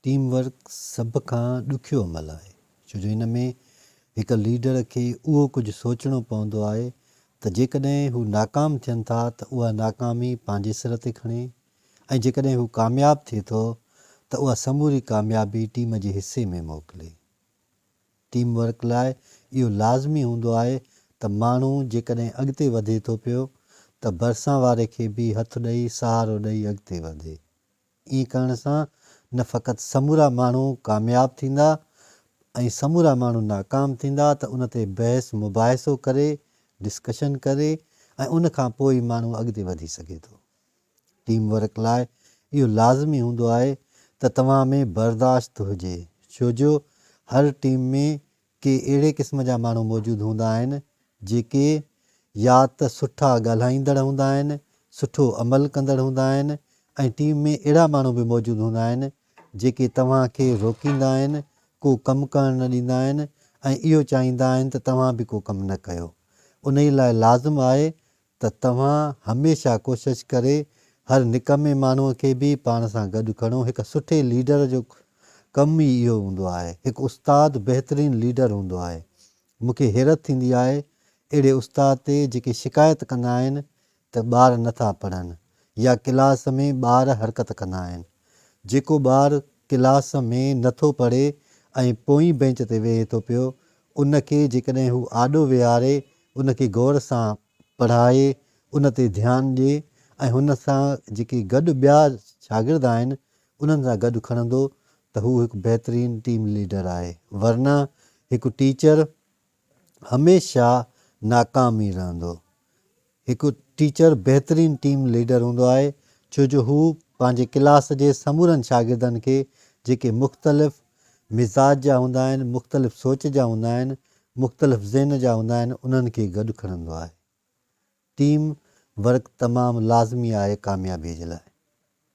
Team work سڀ کان ڏکيو عمل آهي ڇو جو ان ۾ هڪ ليڊر کي اهو ڪجهه سوچڻو پوندو آهي ته جيڪڏهن هو ناڪام ٿين ٿا ته اها ناڪامي پنهنجي سر تي کڻي ۽ جيڪڏهن هو ڪامياب ٿئي ٿو ته اها سموري ڪاميابي ٽيم جي حصي ۾ موڪلي. ٽيم ورڪ لاء اهو لازمي هوندو آهي ته ماڻهو جيڪڏهن اڳتي وڌي ٿو پيو ته ڀرسان واري کي به هٿ ڏئي سهارو ڏئي اڳتي وڌي. ائين ڪرڻ سان نه فقط سمورا ماڻهو ڪامياب ٿيندا ۽ سمورا ماڻهو ناڪام ٿيندا ته ان تي بحث مباحثو ڪري، ڊسڪشن ڪري ۽ ان کان پوء ئي ماڻهو اڳتي وڌي سگهي ٿو. ٽيم ورڪ لاء اهو لازمي هوندو آهي ته توهان ۾ برداشت هجي ڇو جو هر ٽيم ۾ ڪي اهڙي قسم جا ماڻهو موجود هوندا آهن جيڪي يا ته سٺا ڳالهائيندڙ هوندا آهن، سٺو عمل ڪندڙ هوندا آهن ۽ ٽيم ۾ اهڙا ماڻهو به موجود هوندا آهن جيڪي توهان کي روڪيندا آهن، ڪو ڪم ڪرڻ نه ڏيندا آهن ۽ اهو چاهيندا آهن ته توهان به ڪو ڪم نه ڪيو. انهي لاء لازم آهي ته توهان هميشه ڪوشش ڪري هر نڪمي ماڻهوء کي به پاڻ سان گڏ کڻو. هڪ سٺي ليڊر جو ڪم ئي اهو هوندو آهي. هڪ استاد بهترين ليڊر هوندو آهي. مون کي حيرت ٿيندي آهي اهڙي استاد تي جيڪي شڪايت ڪندا آهن ته ٻار نه ٿا پڙهن يا ڪلاس ۾ ٻار حرڪت ڪندا آهن. جيڪو ٻار ڪلاس ۾ نه ٿو پڙهي ۽ پوئين بينچ تي ويهي ٿو پيو ان کي جيڪڏهن هو آڏو ويهاري ان کي غور سان پڙهائي، ان تي ڌيان ڏئي ۽ هن سان جيڪي گڏ ٻيا شاگرد آهن انهن سان گڏ کڻندو ته هو هڪ بهترين ٽيم ليڊر آهي ورنه هڪ ٽيچر هميشه ناڪام ئي رهندو. هڪ ٽيچر بهترين ٽيم ليڊر هوندو آهي ڇو جو هو پنهنجي ڪلاس جي سمورن شاگردن کي جيڪي مختلف مزاج جا هوندا آهن، مختلف سوچ جا هوندا آهن، مختلف ذهن جا هوندا آهن انهن کي گڏ کڻندو آهي. ٽيم ورڪ تمام لازمي آهي ڪاميابي جي لاء.